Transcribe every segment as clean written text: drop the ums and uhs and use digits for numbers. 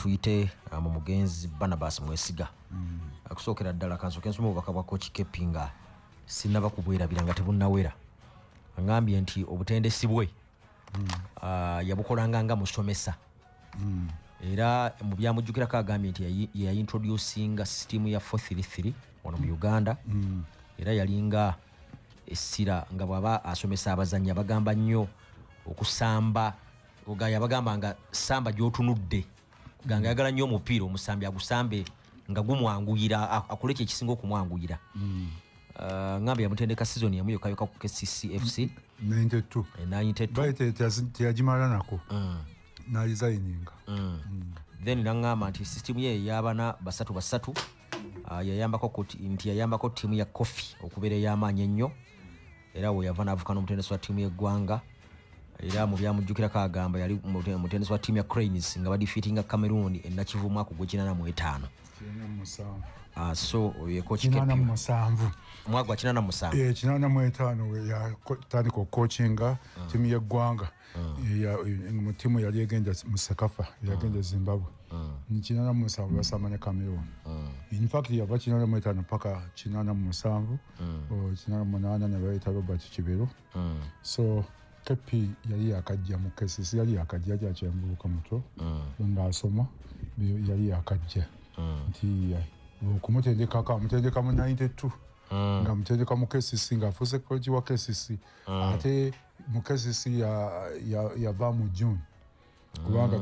Tuyite mu mugenzi Barnabas Mwesiga. Akusookera ddala kansooke nsome obubaka bwa Coach KP nga sinnaba kubwerabira nga tebunnawera. Aŋŋambye nti obutendesi bwe yabukolanga nga musomesa. Era mu byamujjukirako agambye nti yayintroducinga sisitimu ya 433 wano mu Uganda. Era yalinga essira nga bw'aba asomesa abazannyi abagamba nnyo okusamba, yabagamba nga samba gy'otunudde, nga ayagala nnyo omupiira omusambi agusambe nga gumwanguyira, akole kye ekisinga okumwanguyira. Ŋŋambye yamutendeka season yamu yokka yokka ku KCCFC 92. 92. Baite teyagimala nako, n'aresigninga. Then naŋŋamba nti system ye ey'abana basatu basatu, yayambako nti yayambako ttiimu ya Coffee okubeera ey'amaanyi ennyo, era we yava n'avuka n'omutendesi wa ttiimu y'eggwanga. Era mu byamujjukirako agamba yali mutendesi wa ttiimu ya Cranes nga badefeatinga Cameroon e Nakivubo omwaka ogw'e85. So oyo ye Coach KP. 87. Omwaka gwa 87. 85 we yatandika okucoachinga ttiimu y'eggwanga. Mu ttiimu yali egenda mu CECAFA, yagenda Zimbabwe. 87 basamba ne Cameroon. In fact yava 85 paka 87, 88 ne bayita Robert Kiberu. So KP yali yakajja mu KCC, yali yakajja, yali akyambuka muto ng'asoma, yali yakajja. Nti okumutendekako amutendeka mu 92, nga mutendeka mu KCC, ng'afuuse coach wa KCC. Ate mu KCC yava mu June, kubanga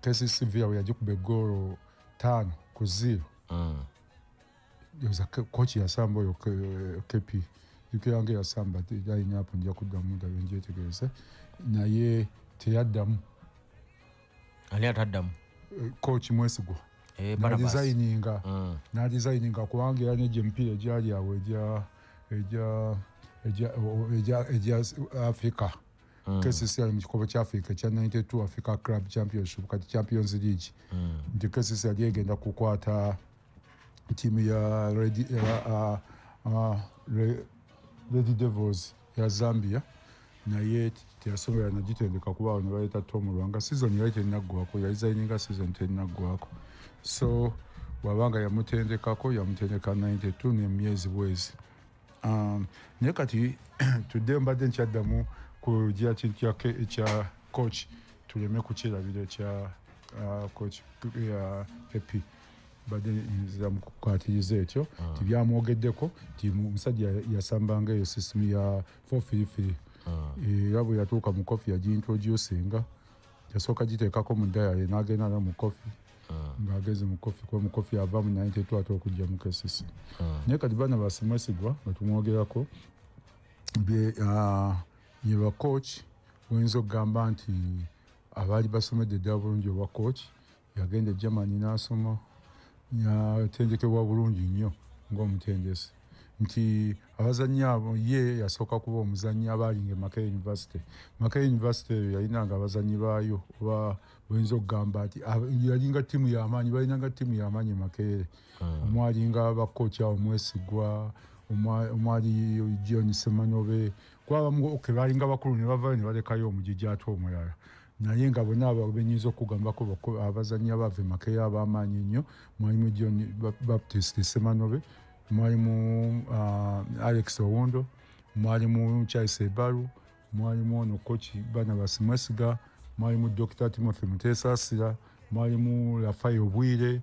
KCC Villa bwe yagikuba eggoolo 5-0. Coach yasamba oyo KP, jjukira nga yasamba line up, nja kuddamu ndabe ngyetegereze, naye teyaddamu. Ani ataddamu? Coach Mwesigwa. N'aresigninga. N'aresigninga kubanga era n'egyo emipiira egyali awo egya Africa. KCC yali mu kikopo kya Africa ekya 92 Africa Club Championship, kati Champions League. Nti KCC yali egenda kukwata ttiimu ya Red Devils ya Zambia, naye teyasobola nagitendeka kuba awo ne baleeta Tom Lwanga. Season yali tennaggwako, yaresigninga season tennaggwako. So bw'abanga yamutendekako, yamutendeka 92 n'emyezi bwezi. Naye kati tudde, mbadde nkyaddamu ku kintu ekya coach, tuleme kukyerabira ekya coach KP. Mbadde nzira mu kukwatiriza ekyo, tibyamwogeddeko nti omusajja yasambanga eyo system ya 433. Era bwe yatuuka mu Coffee yagiintroducinga, yasooka giteekako mu diary n'agenda na mu Coffee, ng'ageze mu Coffee, kuba mu Coffee ava mu 92 ate okujja mu KCC. Naye kati Barnabas Mwesigwa nga tumwogerako, ye ba coach oyinza okugamba nti abaali basomedde ddala bulungi obwa coach. Yagenda e Germany n'asoma, yatendekebwa bulungi nnyo ng'omutendesi. Nti abazannyi abo, ye yasooka kuba omuzannyi abaalinga e Makerere University. Makerere University eyo yalinanga abazannyi baayo, oba oyinza okugamba nti yalinga ttiimu y'amaanyi, balinanga ttiimu y'amaanyi e Makerere. Omwalinga bakochi awo Mwesigwa, omwali John Semanobe, kuba abamu okay, balinga bakulu ne bavayo ne balekayo omugigi ate omulala. Naye nga bonna abo benyinza okugambako abazannyi abava e Makerere ab'amaanyi ennyo, mwalimu John Baptist Semanobe, mwalimu Alex Owundo, mwalimu Charles Ebaru, mwalimu ono coach Barnabas Mwesiga, mwalimu Dr. Timothy Muteesasira, mwalimu Rafael Obwire,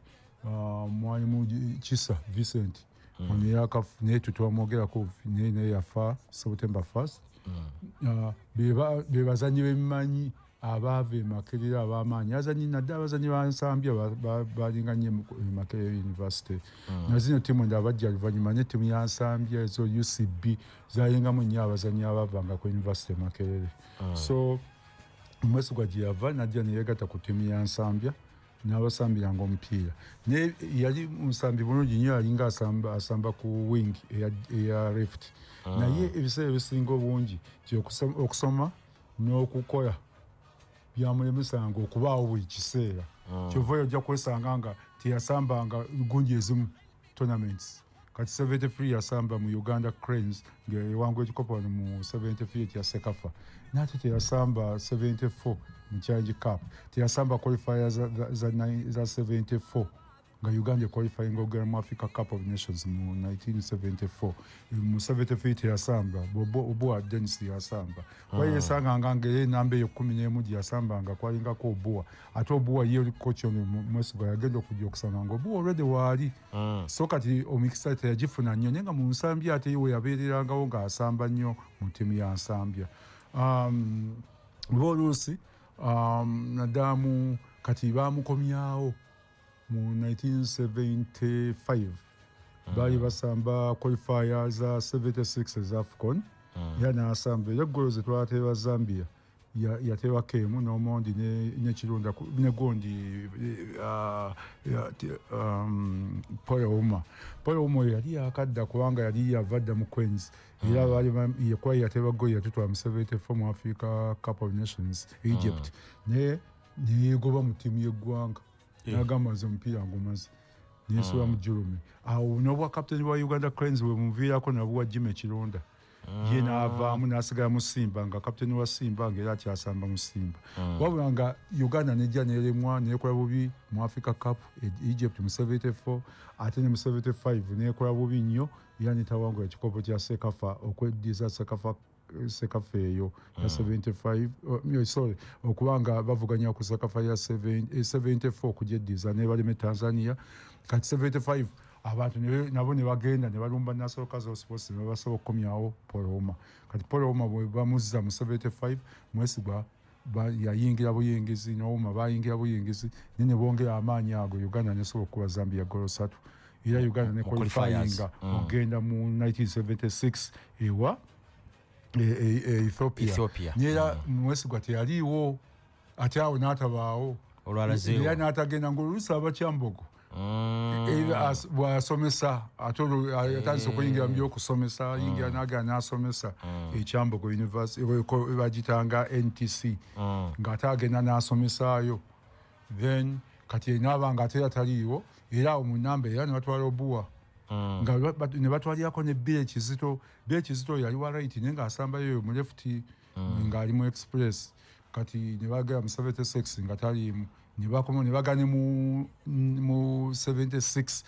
mwalimu Kisa Vincent. Ono naye twamwogerako, naye yafa September 1st. Be bazannyi bemmanyi abaava e Makerere ab'amaanyi. Abazannyi naddala abazannyi ba Nsambya balinga nnyo e Makerere University. Na zino ttiimu endala bajja luvannyuma, ne ttiimu ya Nsambya ezo UCB zalingamu nnyo abazannyi abaavanga ku University e Makerere. So Mwesigwa gye yava n'ajja ne yeegatta ku ttiimu ya Nsambya n'abasambiranga omupiira. Naye yali musambi bulungi nnyo, yalinga asamba ku wing eya left. Naye ebiseera ebisinga obungi nti okusoma n'okukola byamulemesanga okubaawo buli kiseera. Kyova ojja kwesanga nga teyasambanga gundi ezimu tournaments, Kati 73 yasamba mu Uganda Cranes ng'ewangula ekikopo wano mu 73 ekya Sekafa, nate teyasamba 74 mu Challenge Cup, teyasamba qualifier za 74 nga Uganda qualifying ogera mu Africa Cup of Nations mu 1974. Mu 73 teyasamba, Obua Dennis yasamba. Kwa yesanga nga enamba eyo 11 gye yasambanga kwalingako Obua, ate Obua ye coach ono Mwesigwa yagenda okujja okusanga nga Obua already waali. So kati omikisa teyagifuna nnyo, naye nga mu Nsambya ate we yabeererangawo ng'asamba nnyo mu ttiimu ya Nsambya. Oba oluusi naddamu kati baamukomyawo mu 1975, baali basamba qualifier za 76 eza AFCON, era n'asamba, era eggolo ze twateeba Zambia yateebako emu n'Omondi ne Kirunda ne gundi Paul Ouma. Paul Ouma oyo yali yakadda kubanga yali yava dda mu Queens, era baali kuba yateeba goal yatutwala mu 74 mu Africa Cup of Nations Egypt, naye neyegoba mu ttiimu y'eggwanga, n'agamba nze omupiira ngumaze, nensula mu Julume. Awo n'obwa kapiteni bwa Uganda Cranes bwe muviirako nabuwa Jimmy Kirunda, ye n'avaamu n'asigala mu Simba nga kapiteni wa Simba, ng'era akyasamba mu Simba. Wabula nga Uganda nejja neremwa, nekola bubi mu Africa Cup Egypt mu 74, ate ne mu 75 nekola bubi nnyo, era netawangula ekikopo kya Sekafa okweddiza Sekafa eyo ya 75, oh, sorry, okubanga bavuganya ku Sekafa ya 74 okugyeddiza, nebalema Tanzania. Kati 75 abantu nabo ne bagenda ne balumba National Council of Sports ne babasaba okukomyawo Paul Ouma. Kati Paul Ouma bwe bamuzza mu 75, Mwesigwa yayingira buyingizi, n'Ouma bayingira buyingizi, naye ne bongera amaanyi ago, Uganda nesobola okukuba Zambia golo 3, era Uganda ne Mu qualifiers. Qualifyinga okugenda mu 1976 ewa Ethiopia. Ethiopia. Nera Mwesigwa teyaliiwo, ate awo n'atabaawo. Olwalazeewo. Era n'atagenda ng'oluusi abakyambogo era bw'asomesa, ate olwo atandise okuyingira mu byokusomesa, ayingira n'agenda n'asomesa ekyambogo University, bagitanga NTC, ng'ate agenda n'asomesaayo. Then kati naaba nga ate era taliiwo, era awo mu namba era ne batwala Obuwa, nga ne batwalirako ne Bire Kizito. Bire Kizito yali wa right, naye ng'asambayo mu left, ng'ali mu Express. Kati ne bagera mu 76 nga taliimu, ne bakoma ne bagane mu 76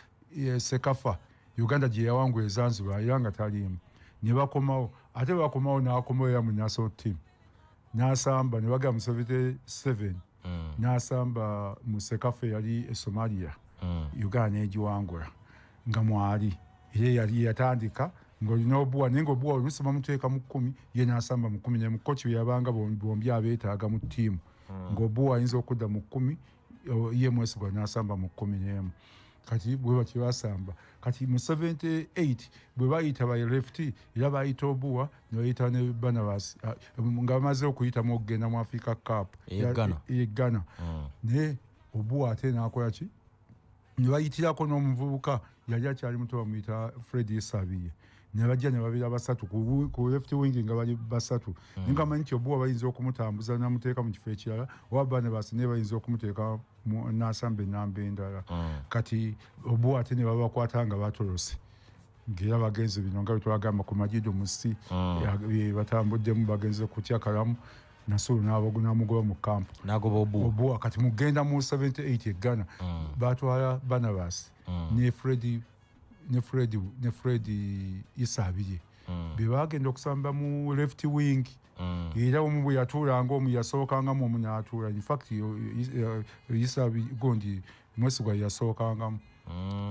Sekafa Uganda gye yawangula e Zanzibar, era nga taliimu. Ne bakomawo, ate bakomawo n'akomawo era mu national team n'asamba, ne bagera mu 77 n'asamba mu Sekafa eyali e Somalia, Uganda n'egiwangula nga mwali, era yali yatandika ng'olina Obuwa, naye ng'Obuwa oluusi bamuteeka mu 10, ye n'asamba mu 11. Kochi bwe yabanga bombi abeetaaga mu ttiimu, ng'Obuwa ayinza okudda mu 10, ye Mwesigwa n'asamba mu 11. Kati bwe batyo basamba. Kati mu 78 bwe bayita ba left, era bayita Obuwa ne bayita ne Barnabas, nga bamaze okuyitamu okugenda mu Africa Cup Ey'e Ghana. Ey'e Ghana. Naye Obuwa ate n'akola ki, ne bayitirako n'omuvubuka yali akyali muto bamuyita Fred Isabiye, ne bajja ne babeera basatu ku left wing, nga bali basatu. Naye nga manyi nti Obuwa bayinza okumutambuza namuteeka mu kifo ekirala, oba Barnabas naye bayinza okumuteeka n'asamba enamba endala. Kati Obuwa ate ne babakwata nga batolose, ng'era bagenze bino nga bwe twagamba ku Majido Musi, bye batambuddemu bagenze kutyakalamu, Nasulu n'amugoba mu kampu. N'agoba Obuwa. Obuwa. Kati mugenda mu 78 e Ghana, batwala Barnabas ne Fred Isabirye, be bagenda okusamba mu left wing. Era omu bwe yatuulanga, omu yasookangamu, omu n'atuula. In fact Isabi gundi Mwesigwa yasookangamu,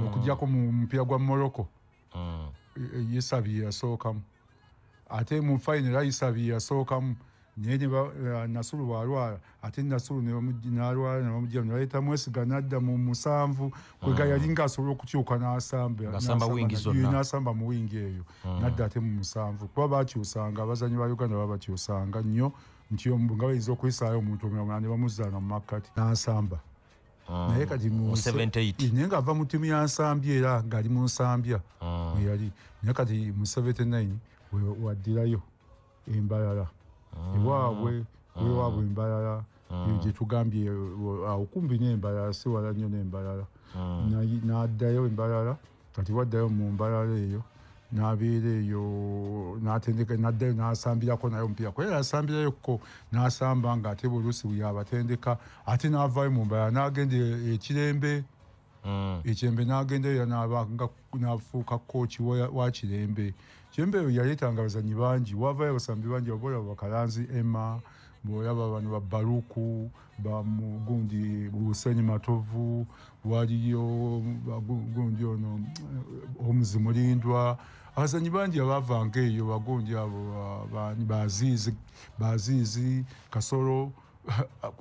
okuggyako mu mupiira gwa Morocco, Isabi yasookamu, ate mu final era Isabi yasookamu, naye Nasulu bw'alwala, ate Nasulu n'alwala ne bamugyamu, ne baleeta Mwesiga n'adda mu 7, kwega yali ng'asobola okukyuka n'asamba. Ng'asamba wingi zonna. N'asamba mu wingi eyo, n'adda ate mu 7, kuba bakyusanga abazannyi ba Uganda, babakyusanga nnyo nti nga bayinza okuyisaayo omuntu omulala ne bamuzaana mu makkati n'asamba. Naye kati Mu 78. Naye ng'ava mu ttiimu ya Nsambya, era ng'ali mu Nsambya mwe yali. Naye kati mu 79 waddirayo Embalala ewaabwe, wewaabwe Embalala eyo gye tugambye awo kumbi n'Embalala, si wala nnyo n'Embalala. N'addayo Embalala. Kati waddayo mu Mbalala eyo n'abeera eyo n'atendeka, n'addayo n'asambirako naye omupiira, kuba era asambirayokko n'asamba ng'ate oluusi yabatendeka, ate n'avaayo mu Mbalala n'agenda Ekirembe. Ekirembe n'agendayo n'afuuka kooki wa Kirembe. Kirembe eyo yaleetanga abazannyi bangi, wavaayo abasambi bangi, oba Bakalanzi Emma, bw'olaba bano ba Baluku, bamugundi Hussein Matovu, waliyo bagundi ono Omuzi Mulindwa, abazannyi bangi abavanga eyo, bagundi abo Bazizi Kasolo.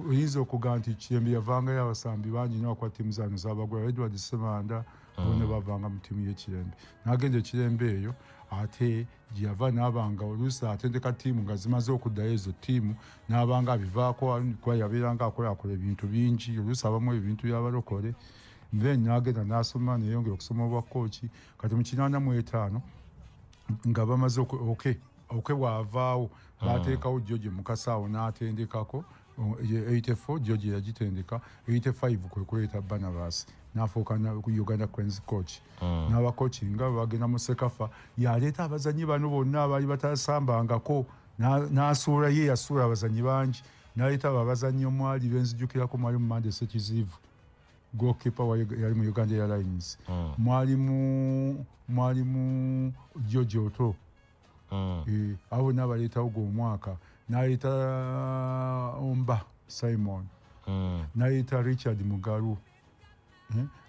Oyinza okugamba nti Kirembe yavangayo abasambi bangi nnyo abakuba ttiimu zano z'abagula, Edward Ssemanda, bonna bavanga mu ttiimu y'Ekirembe. N'agenda Ekirembe eyo ate gye yava n'abanga oluusi atendeka ttiimu nga zimaze okuddayo ezo ttiimu n'abanga abivaako, kuba yabeeranga akolaakola ebintu bingi, oluusi abamu ebintu by'abalokole. Then n'agenda n'asoma, neyongera okusoma obwa kooki. Kati mu 85 nga bamaze oke bw'avaawo bateekawo George Mukasa awo n'atendekako. 84 George yagitendeka, 85 kwe kuleeta Barnabas n'afuuka Uganda Cranes coach. N'aba coach nga bagenda mu Sekafa, yaleeta abazannyi bano bonna abaali batasambangako, n'asuula ye yasuula abazannyi bangi, n'aleeta abo abazannyi omwali benzijukirako, mwalimu Mande Ssekizivu goalkeeper yali mu Uganda Airlines, mwalimu George Otto, abo n'abaleetawo gw'omwaka, n'aleeta Omba Simon, n'aleeta Richard Mugalu.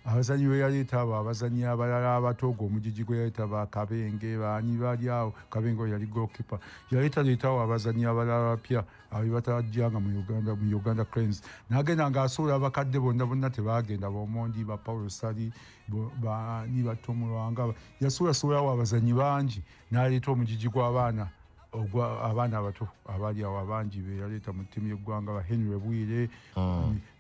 Abazannyi be yaleeta abo, abazannyi abalala abato ogw'omugigi gwe yaleeta ba Kabenge, baani bali awo, Kabenge oyo yali goalkeeper. Yaleeta leetawo abazannyi abalala bapya abo batajjanga mu Uganda, mu Uganda Cranes. N'agenda ng'asuula abakadde bonna bonna tebaagenda, Bomondi, ba Paulo Sali, baani ba Tom Lwanga, yasuulasuulawo abazannyi bangi, n'aleeta omugigi gw'abaana ogwa abaana abato abaali awo abangi be yaleeta mu ttiimu y'eggwanga, ba Henry Bwire,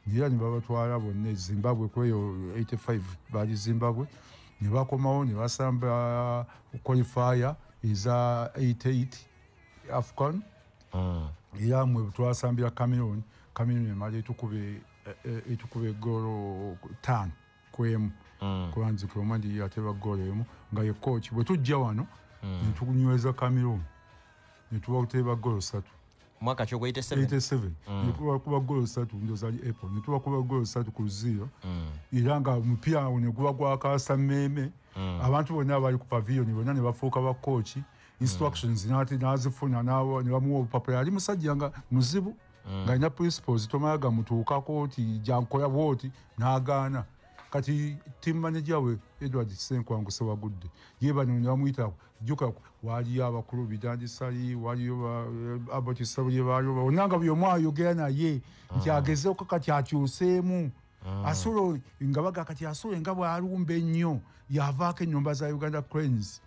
era ne babatwala bonna e Zimbabwe. Ku eyo 85 baali Zimbabwe, ne bakomawo ne basamba qualifier eza 88 AFCON. Era mwe twasambira Cameroon, Cameroon emala etukuba eggoolo 5-1. Kuba nzikira Omondi yateba ggoolo emu nga ye coach. Bwe tujja wano ne tunyweza Cameroon ne tubateeba ggoolo 3. Mwaka ki ogwa 87? 87. Ne tubakuba ggoolo 3, ndowooza ali April, ne tubakuba ggoolo 3-0. Era nga omupiira awo ne guba gwakaasa mmeeme, abantu bonna abali ku pavilion bonna ne bafuuka ba coach. Instructions n'azifuna, ne bamuwa obupapula. Yali musajja nga muzibu, ng'alina principles, tomala gamutuukako nti jankola bw'oti, n'agaana. Kati team manager we Edward Ssenkwangu Ssewagudde ye bano ne bamuyita, jjuka waaliyo abakulu Bidandi Ssali, waliyo Abbot Ssabulye, baaliyo bonna nga buli omu ayogera naye nti agezeeko kati akyuseemu Asulo, nga baga kati Asulo nga bw'alumba ennyo yavaako ennyumba za Uganda Cranes.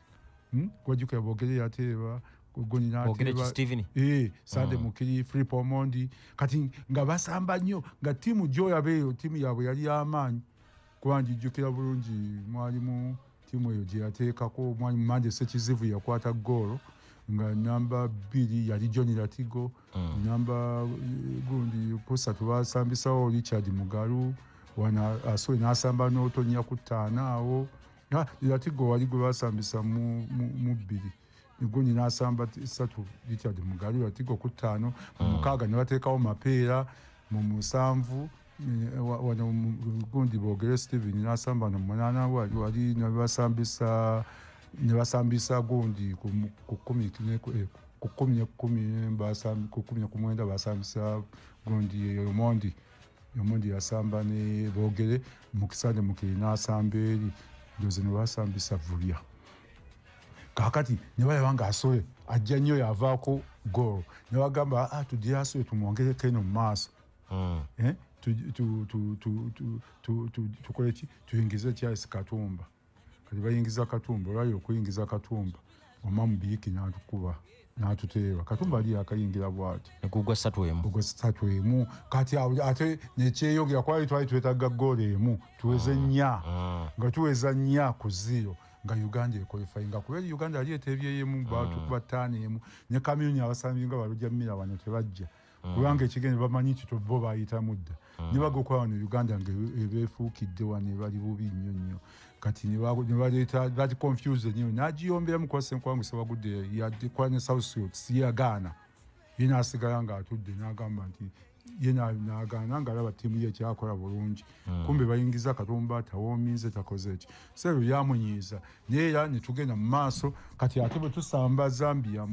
Gwajjukira Boogere yateeba, Goni Boogere n'ateeba. Stephen. Sande Mukiri, Philip Omondi. Kati nga basamba nnyo, nga ttiimu gy'olaba eyo ttiimu yaabwe yali y'amaanyi, kuba njijjukira bulungi mwalimu ttiimu eyo gye yateekako mwalimu Mande Ssekizivu yakwata ggoolo, nga namba 2 yali John Latigo, namba gundi 3 basambisawo Richard Mugalu, wano Asule n'asamba n'otonya ku 5 awo. Latigo wali gwe basambisa mu 2, gundi n'asamba 3 Richard Mugalu, Latigo ku 5, mu 6 ne bateekawo Mapeera, mu 7 wano gundi Boogere Steven n'asamba no 8, wali ne basambisa gundi ku kumi ne ku kumi ne kumi ku kumi ne ku mwenda basambisa gundi Omondi. Omondi yasamba ne Boogere, Mukisande Mukiri n'asamba eri, ndowooza ne basambisa Vulya. Kaakati ne balaba nga Asole ajja nnyo yavaako goal, ne bagamba, tugire Asole tumwongereko eno mu maaso. Tukole ki? Tuyingize Charles Katumba. Kati bayingiza Katumba, olwali okuyingiza Katumba, Omar Mubiyiki n'atukuba, n'atuteeba. Katumba ali akayingira bw'ati. Ne gugwa 3-1. Gugwa 3-1. Kati awo ate ne kyeyongera, kwali twali twetaaga ggoolo emu, tuweze 4. Nga tuweza 4-0, nga Uganda equalifyinga. Kuba Uganda yali eteebyeyemu, baatukuba 5-1. Ne Cameroon abasambi nga balujja mmira wano tebajja. Kubanga ekigende bamanyi nti bo bayitamu dda. Ne bagokwa wano Uganda nga ebeefuukidde wano ebali bubi nnyo nnyo. Kati ne baleeta that confused nnyo n'agiyomberamu kuba Ssenkwangu Ssebagudde yadde ne South Suits yagaana. Ye n'asigala ng'atudde n'agamba nti ye n'agaana ng'alaba ttiimu ye ekyakola bulungi. Kumbe bayingiza Katumba tawoominze takoze eki. So ebyo byamunyiiza. Naye era ne tugenda mu maaso kati ate bwe tusamba Zambia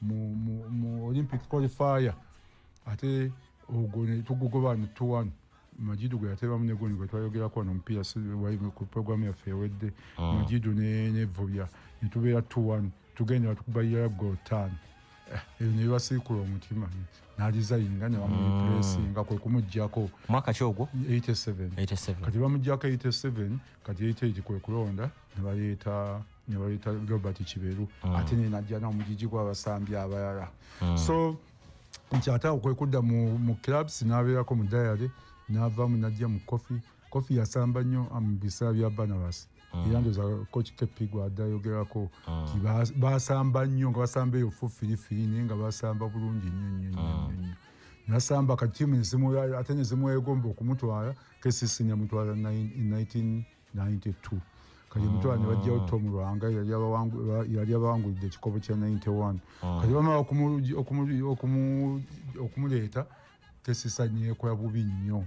mu Olympic qualifier ate ogwo ne tugugoba ne 2-1. Majidu gwe yateebamu ne gwe twayogerako wano omupiira ku programu yaffe ewedde. Majidu ne Vubya ne tubeera 2-1 tugenda batukubalira goal 5. Ebyo ne bibasiikula omutima n'alizayinga ne bamureplacinga kwe kumuggyako. Mwaka ki ogwo? 87. Kati bamuggyako 87 kati 88 kwe kulonda ne baleeta Robert Kiberu ate ne najja n'omugigi gw'abasambi abalala. So nti ate awo kwe kudda mu clubs n'abeerako mu Diary n'avaamu n'ajja mu Coffee. Coffee yasamba nnyo mu biseera bya Barnabas. Era ndowooza Coach KP gw'adde ayogerako nti basamba nnyo nga basamba eyo 4-3-3 naye nga basamba bulungi nnyo nnyo nnyo nnyo. Nasamba kati ttiimu ate ne zimwegomba okumutwala KCC ne mutwala 1992. Kati mutwala ne bajjawo Tom Lwanga yali abawangulidde ekikopo kya 91. Kati bamala okumuleeta KCC neekola bubi nnyo.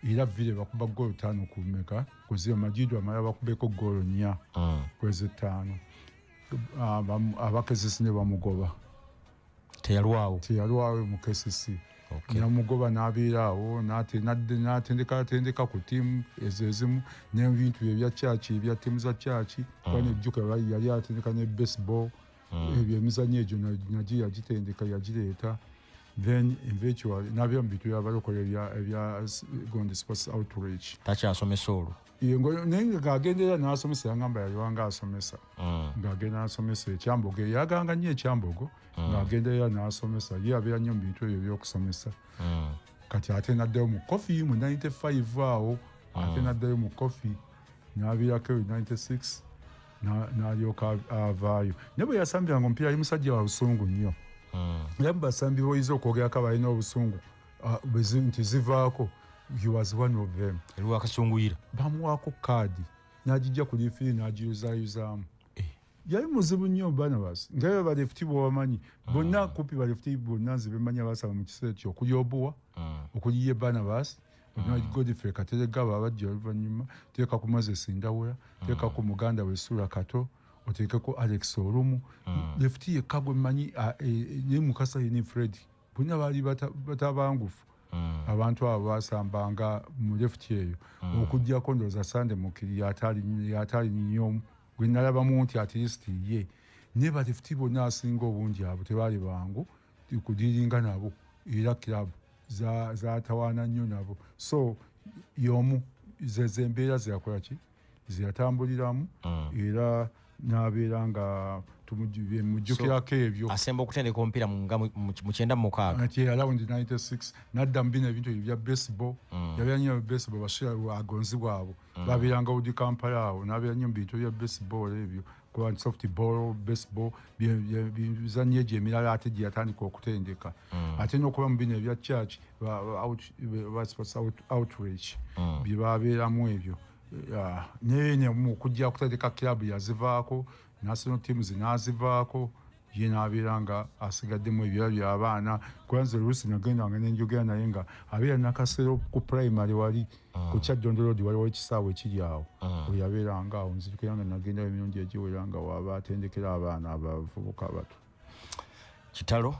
Era Vile bakuba goolo 5 ku mmeka ku zero. Majidu amala bakubeko goolo 4 ku ezi-5. Aba KCC ne bamugoba. Teyalwawo. Teyalwawo mu KCC. Namugoba n'abeera awo n'atendeka ku ttiimu ezo ezimu n'ebintu ebya church ebya ttiimu za church. Kuba nejjukira yali atendeka ne baseball. Ebyo emizannyo egyo nagyo yagitendeka yagireeta. Then eventually n'abeera mu bintu by'abalokole ebya Gondi Sports Outreach. Takyasomesa olwo? Naye ng'agenda era n'asomesa yangamba yaliwanga asomesa. Ng'agenda n'asomesa ekyambogo yaganga nnyo ekyambogo ng'agenda era n'asomesa ye abeera nnyo mu bintu ebyo eby'okusomesa. Kati ate n'addayo mu Coffee mu 95 awo ate n'addayo mu Coffee n'abeerako eyo 96 n'alyoka avaayo. Naye bwe yasambiranga omupiira yali musajja wa busungu nnyo. Era mu basambi b'oyinza okwogerako abalina obusungu nti zivaako he was one of them. Lwakasunguyira. Bamuwaako kaadi n'agijja ku liifiri n'agiyuzaayuzaamu. Yali muzibu nnyo Barnabas nga be balefuti b'obamanyi bonna kumpi balefuti bonna nze bemanyi abasaba mu kiseera ekyo okuli Obuwa okuli ye Barnabas Godfrey Kateregga abajja oluvannyuma teeka ku Moses Ndawula teeka ku muganda we Sula Kato oteekeko Alex Olumu lefuti yekka gwe mmanyi ne Mukasa ye ne Fred bonna baali batabangufu. Abantu abo basambanga mu lefuti eyo okuggyako ndowooza Sande Mukiri yataali nnyo gwe nalabamu nti at least ye naye balefuti bonna asinga obungi abo tebaali bangu kudiringa nabo era club zaatawaana nnyo nabo. So y'omu ze embeera ze yakola ki ze yatambuliramu era n'abeera nga mujjukirako ebyo. Asemba okutendeka omupiira mu 96. Ati around 96 n'adda mu bino ebintu ebya baseball. Yabeera nnyo baseball Bashir agonzi bwabo babeeranga Udi Kampala awo n'abeera nnyo mu bintu bya baseball ebyo kuba softball baseball bizannyo egyo emirala ate gye yatandika okutendeka. Ate n'okuba mu bino ebya church sports outreach bye babeeramu ebyo. Naye okujja okutandika club yazivaako national teams n'azivaako ye n'abeera nga asigaddemu ebirala by'abaana. Kuba nze oluusi nagendanga ne njogera naye nga abeera Nakasero ku primary wali ku Kyaddondo Road waliwo ekisaawe ekiri awo we yabeeranga awo. Nzijukira nga nagendayo emirundi egiwera nga waba atendekera abaana abavubuka abato. Kitalo.